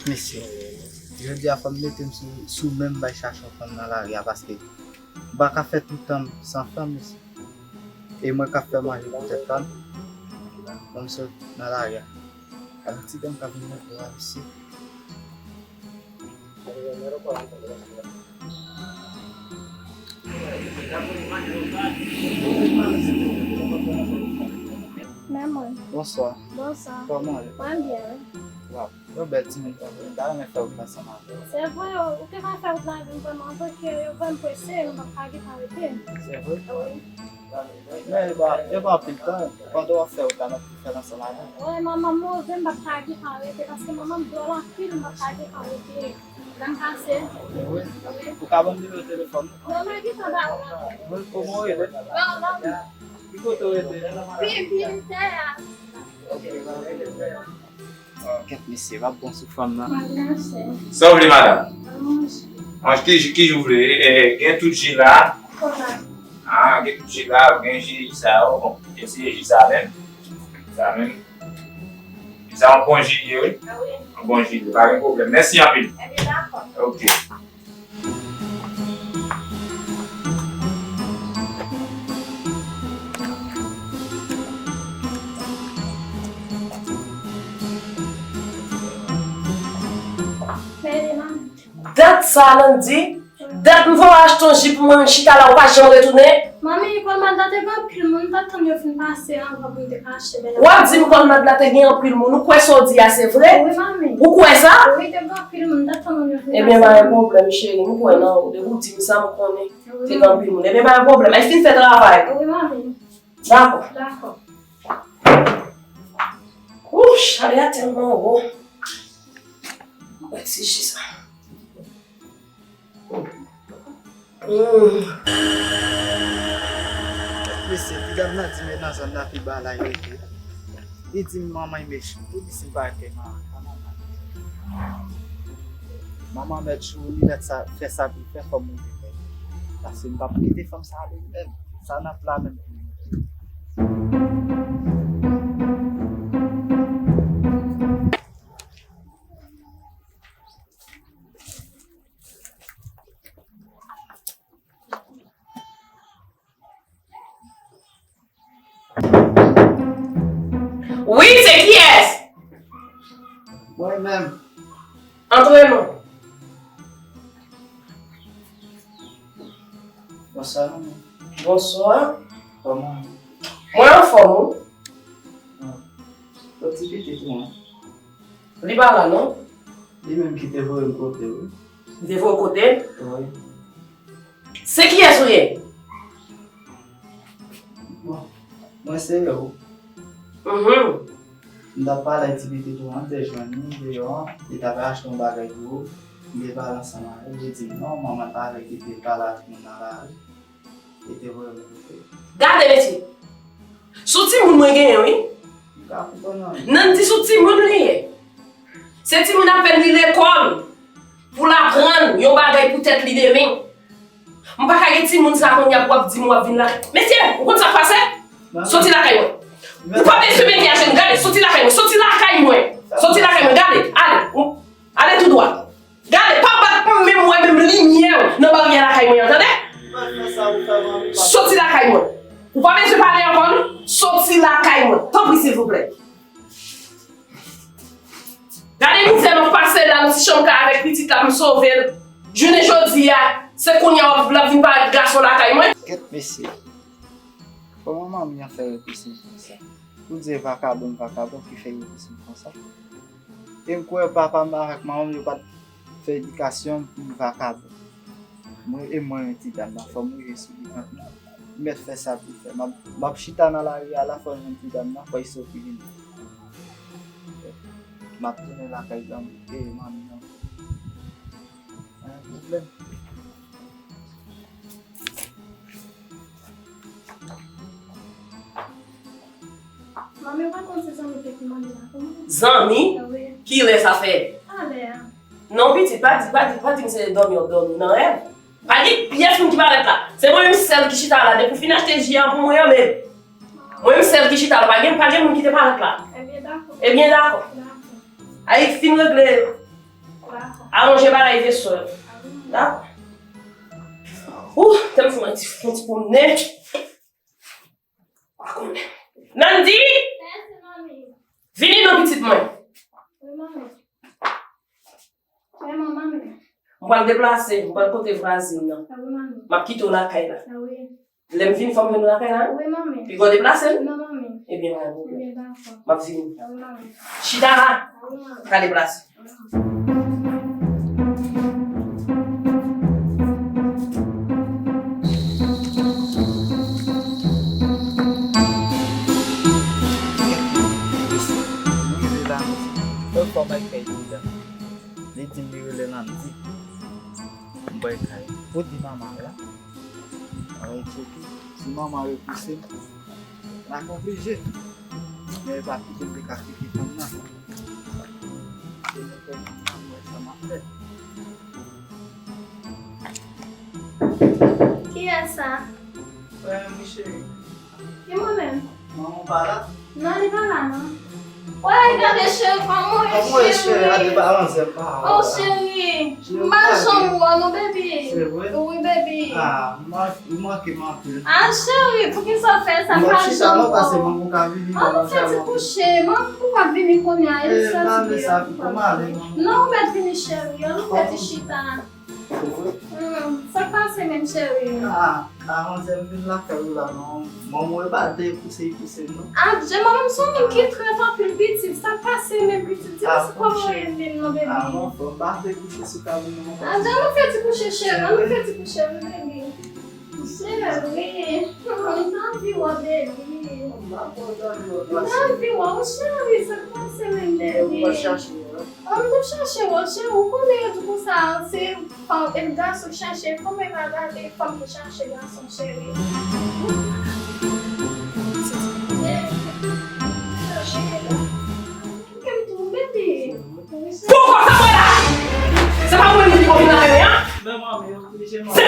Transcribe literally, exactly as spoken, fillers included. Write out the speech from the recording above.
Mesye, jodi a fò m mete m sou, sou men m bay chache yon fanm nan lari a, paske m pa ka fè tout tan m san fanm, mesye. E mwen k ap fè manje pou tèt pa m, fò m sot nan lari a. Avèk ti dam k ap vin nan bò a, mesye. Men mwen. Bonswa. Bonswa. Kòman w ye? Mwen byen, wi. Waw, yon bèl timoun, m ta renmen fè wout la ansanm avè w. Se vre, ou te ka fè wout la avè m vrèman, antanke yo vrèman prese, nou p ap ka gentan rete. Se vre? Wi. Men, e pa, e pa anpil tan, pandan w ap fè wout la, n ap tou fè l ansanm avè w. Wi, manman m move, m p ap ka gentan rete, paske manman m dwòl anpil, m p ap ka gentan rete. Lè m pase. Wi. Wi. Ou ka ban m nimewo telefòn ou? Wi, mwen gentan ba ou la. Wi, kòman w rele? Bon, non. Ki kote w rete? Pi, pi, tè a. Ok, ba m rele. Kèt mesye, pa bon sou fanm nan. Sa w vle, madanm? Manje. Manje, ki, ki jan w vle? E, gen tout ji la. Ah, gen tout ji la, gen ji sa yo. Bon, eseye ji sa menm. Sa menm. Ji sa yon bon ji li ye, wi. Yon bon ji li ye, pa gen pwoblèm. Mèsi anpil. Ok. Dat sa, Landy, dat m voye w achte yon ji pou mwen, m chita la, ou pa janm retounen. Manmi, Colmad la te gen anpil moun, m t ap tann yo fin pase anvan pou m te ka achte bagay la. W ap di m Colmad la te gen anpil moun, ou kwè sa w di a se vre? Wi, manmi. Ou kwè sa? Wi, te gen anpil moun, m t ap tann moun yo fin pase. Ebyen, pa gen pwoblèm, cheri, m kwè nan ou. Depi w di m sa, m konnen te gen anpil moun. Ebyen, pa gen pwoblèm. Al fin fè travay. Wi, manmi. Dakò. Dakò. Wouch, ale a tèlman wo. Mwen ti ji sa. Hmm. Mesye, ti dam nan di m e nan zòn nan pi ba la yo rete. Li di m manman y mechan. Li di si m pa rete manman. Manman mèt jou li mèt sa, fè sa pou l fè, fò m rive fè. Paske m p ap kite fanm sa ale menm. Sa n ap la menm. Wi, se kiyès? Mwen menm. Antre non. Bonswa, manman. Bonswa. Kòman w ye? Mwen anfòm, wi. Ah. Yon ti pitit ou an? Li pa la, non. Li menm ki te voye m kote w. Li te voye w kote l? Wi. Se kiyès ou ye? Bon, mwen se yo. Mhm. M t ap pale ak ti pitit ou an, m te jwenn li deyò an, li t ap achte yon bagay pou ou. M te pale ansanm avè l, li di m non, manman l pa vle kite l pale ak moun nan lari. Li te voye m kote l. Gade, mesye! Sou timoun mwen genyen, wi. M ka konprann, manmi. Nandy sou timoun li ye. Se timoun apèn li lekòl pou l aprann yon bagay pou tèt li demen. M pa ka gen timoun sa kounye a pou w ap di m w ap vin lakay. Mesye, ou konn sa k pase? Soti lakay mwen. Ou pa bezwen mete ajenou. Gade, soti lakay mwen. Soti lakay mwen. Soti lakay mwen. Gade, ale. Ou, ale tou dwat. Gade, pa bat pou m menm wè menm limyè nan baryè lakay mwen an, tande? Soti lakay mwen. Ou pa bezwen pale ankò, non? Soti lakay mwen. Tanpri, silvouplè. Gade mizè m ap pase la nan ti chanm ka avèk pitit la, m sove l. Jounen jodi a, se kounye a w ap, l ap vin parèt gason lakay mwen. Kèt mesye. Kòman manmi an fè rete sou konsa? Pou di e vakabon, vakabon ki fè rete sou konsa. E m kwè papa m avèk manman m yo pa t fè edikasyon m pou m vakabon. Mwen, e mwen menm ti dam nan, fò m rive sou li kanmenm. M mèt fè sa pou l fè. M ap, m ap chita nan lari a la, fò m jwenn ti dam nan, fò l soti vini. M ap tounen lakay granmoun, e manmi an. Pa gen pwoblèm. Manmi, ou pa konn se zanmi ki te mande la pou mwen? Zanmi? Wi. Kilè sa fè? Talè a. Non, pitit, pa di, pa di, pa di m se dòmi w ap dòmi nan rèv. Pa gen pyès moun ki parèt la. Se mwen menm sèl ki chita la. Depi w fin achte ji a pou mwen an, men mwen menm sèl ki chita la. Pa gen, pa gen moun ki te parèt la. Ebyen, dakò. Ebyen, dakò. Dakò. Ay, fin regle. Aranjé bagay veso yo. Dakò. Ou, tann fè yon ti, yon ti pwomnen. Pa konnen. Nandy! Vini non pitit mwen. Wi, manmi. Wi, manmi. M pral deplase, m pral kote vwazen nan. A wi, manmi. M ap kite w lakay la. A wi. Lè m vini, fò m jwenn ou lakay la, wi? Wi, manmi. Piga w deplase? Non, manmi. Ebyen, pa gen pwoblèm. Ebyen, dakò. M ap vini. A wi, manmi. Chita la. A wi, manmi. Pa deplase. Li di m li rele Nandy. M bay kay. Ou di mama la. Alò, it's ok. Si mama repouse m, m ap oblije. Men e pa kite m te ka kite fanm nan. Se mwen fè mwen sa m ap fè. Kiyès sa? Frè m wi, cheri. E mwen menm? Manman w pa la? Non, li pa la, non. Woy, gade cheri, kòman w ye, cheri? Kòman w ye, cheri? Gade pa manzè pa. Oh, cheri, m pa janm wè w non, baby. Se vre? Wi, baby. Ah, m man-, m manke m anpil. Ah, cheri, poukisa w fè sa? M pa janm wè w. An nou fè ti kouche, manman pou w ap vini kounye a, e sa ti byen. Non, ou mèt vini, cheri, an nou fè ti chita. Hmm, sa k pase menm, cheri? Ah, ah, manzè, m vin lakay ou la, non. Manman w e pa te pouse, pouse, non. Ah, je, manman m se yon moun ki trè anpil, pitit. Sa k pase menm, pitit? Di m si kòman w ye menm, non, baby. Ah, m anfòm, m pa te kouche sou tab ou, non. Ah, je, nou fè ti kouche, cheri. Nou fè ti kouche, wi, baby. Cheri, m t anvi wè w, baby. M t anvi wè w, cheri. Sa k pase menm, baby? Ou pa chache, non? Ah, m t ap chache w, cheri, ou konnen yo di konsa, se fanm, e gason k chache fanm, e pa ga-, e fanm ki chache gason, cheri. Kè m tou, baby. Poukisa sa mwen la? Se pa mwen ki pou vin lakay mwen an? Se